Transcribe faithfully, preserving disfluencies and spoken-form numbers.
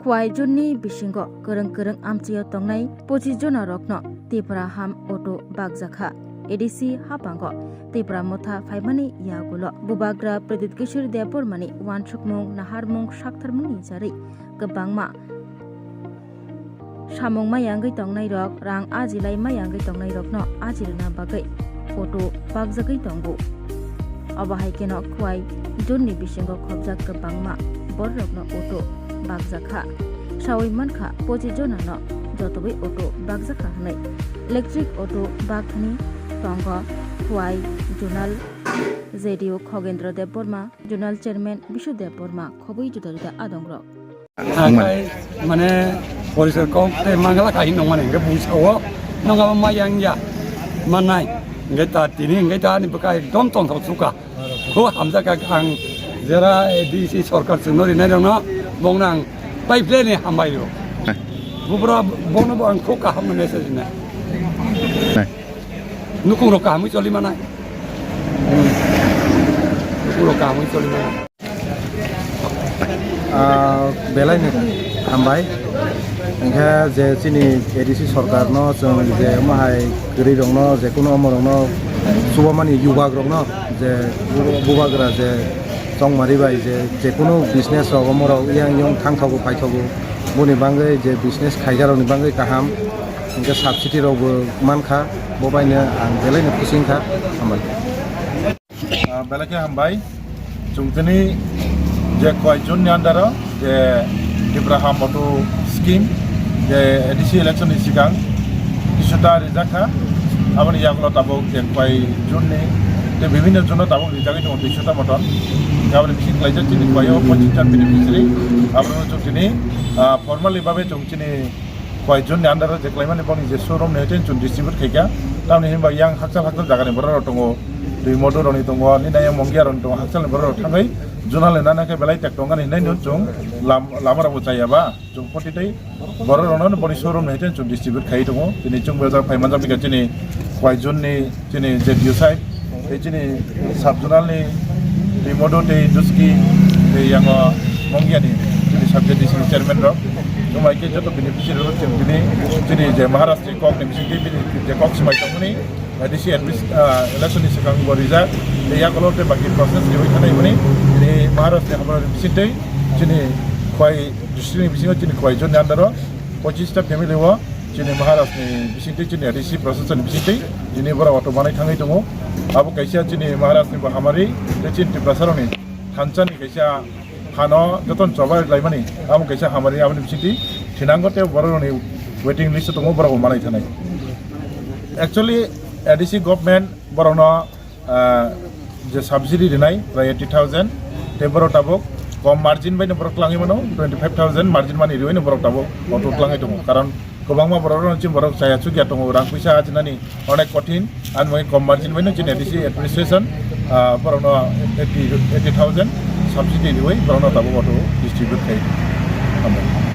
Kuai jonni bisingo kwrwng kwrwng amchaio tongnai pochis jona rokno Tipra ham auto bakjakha. A D C hapango Tipra motha phaimani yagulo Bubagra Pradit Kishore Debbarmani wansukmung, naharmung, saktharmungni jarwi kwbangma samung mayangwi tongnairok, rang ajilai mayangwi tongnairokno ajirwna bagwi auto bakjagwi tongo. Obo hai kheno Kuai jonni bisingo khobjak kwbangma bororokno auto bakjakha. Sawi mankha pochis jonano jotowi auto bakjakha hwnwi. Electric auto bakthani tongo Kuai Zonal J D O Khogendra Debbarma, Zonal Chairman Bishu Debbarma, khobwi juda juda adongrok. Akai, mane, porisor kok tei mangala kahi nongmani hingke bung sao, nongma mayang ya, manai, hingke ta tini, hingke ta ani bwkha ekdom tongthok suka. Kho hamjak ang jera A D C sorkar chwngno rinai rokno, bongno ang pipeline ni hambai rw. Bubra bono bo ang kho kaham message na. Nai. Nukung rok kahamwi choli manai. Hmm. Nukung rok kahamwi choli manai. Ah, belai ni hambai. Hingke je chini A D C sorkar no chwng je omo hai kwrwi rok no, je kunu omo rok no, chubamani yubak rok no, je bubagra je chongmari bai je, je kunu business rok omo rok yang yang thang thogo phai thogo, boni bangwi je business khaija rok ni bangwi kaham, hingke subsidy rok bo mankha, bo bai no ang belai no khusing kha, hambai. Ah, belai khe hambai. Chwng tini je Kuai Zone ni under o je Tipra Ham Auto Scheme je A D C election ni sikang kisuta rijak kha. Aboni yagulo tabuk je Kuai Zone ni tei bibhinno zone o tabuk rijagwi tongo duiso ta motor. Aboni bising klaijak chini Kuai o pochisjon beneficiary. Abono chwng tini, ah, formally babe chwng chini Kuai Zone ni under o je klaimani boni je showroom ni hoite chwng distribute khaikha. Tamni hinba yang hakchal hakchal jaga ni borok rok tongo. Twi motor rok ni tongo, nini yang Mongia rok ni tongo, hakchal ni borok rok thangwi zonal ni nana khe belai tek tongani hinai no chwng lam-, lama rok bo chaya ba. Chwng poti tei borok rok no boni showroom ni hoite chwng distribute khai tongo. Tini chwng bo jak phai manjak bika chini Kuai Zone ni chini Z D O side, tei chini sub zonal ni tei Modu tei Duski tei yango Mongia ni chini sub Z D C ni chairman rok. Tumai khe joto beneficiary rok chini, chini je Maharaj ni kok ni bising tei bini je kok swmai tongmani A D C admis-, ah, election ni swkang bo rijak tei yakulo tei baki process riwi thangnaimani tini Maharaj ni hamrok ni bising tei chini Khwai district ni bisingo chini Khwai zone ni under o pochissta family o chini Maharaj ni bisingtwi chini A D C process ni bisingtwi tini borok auto manwi thangwi tongo. Abo kaisa chini Maharaj ni bo hamari tei chini Tiprasa rok ni thansa ni kaisa hano jotono choba laimani abo kaisa hamari aboni bisingtwi thinango tei borok rok ni waiting list o tongo borok bo manwi thanai. Actually A D C government borok no ah, je subsidy rinai prai eighty thousand, tei borok tabuk kom margin bai no borok twlangwi mano, twenty five thousand margin mani riwi no borok tabuk auto twlangwi tongo. Karon kwbangma borok rok chini borok chaya chukya tongo, rang puisa ajinani onek kothin, ani bagwi kom margin bai no chini A D C administration, ah, borok no eighty, eighty thousand subsidy riwi borok no tabuk auto distribute khai tamo.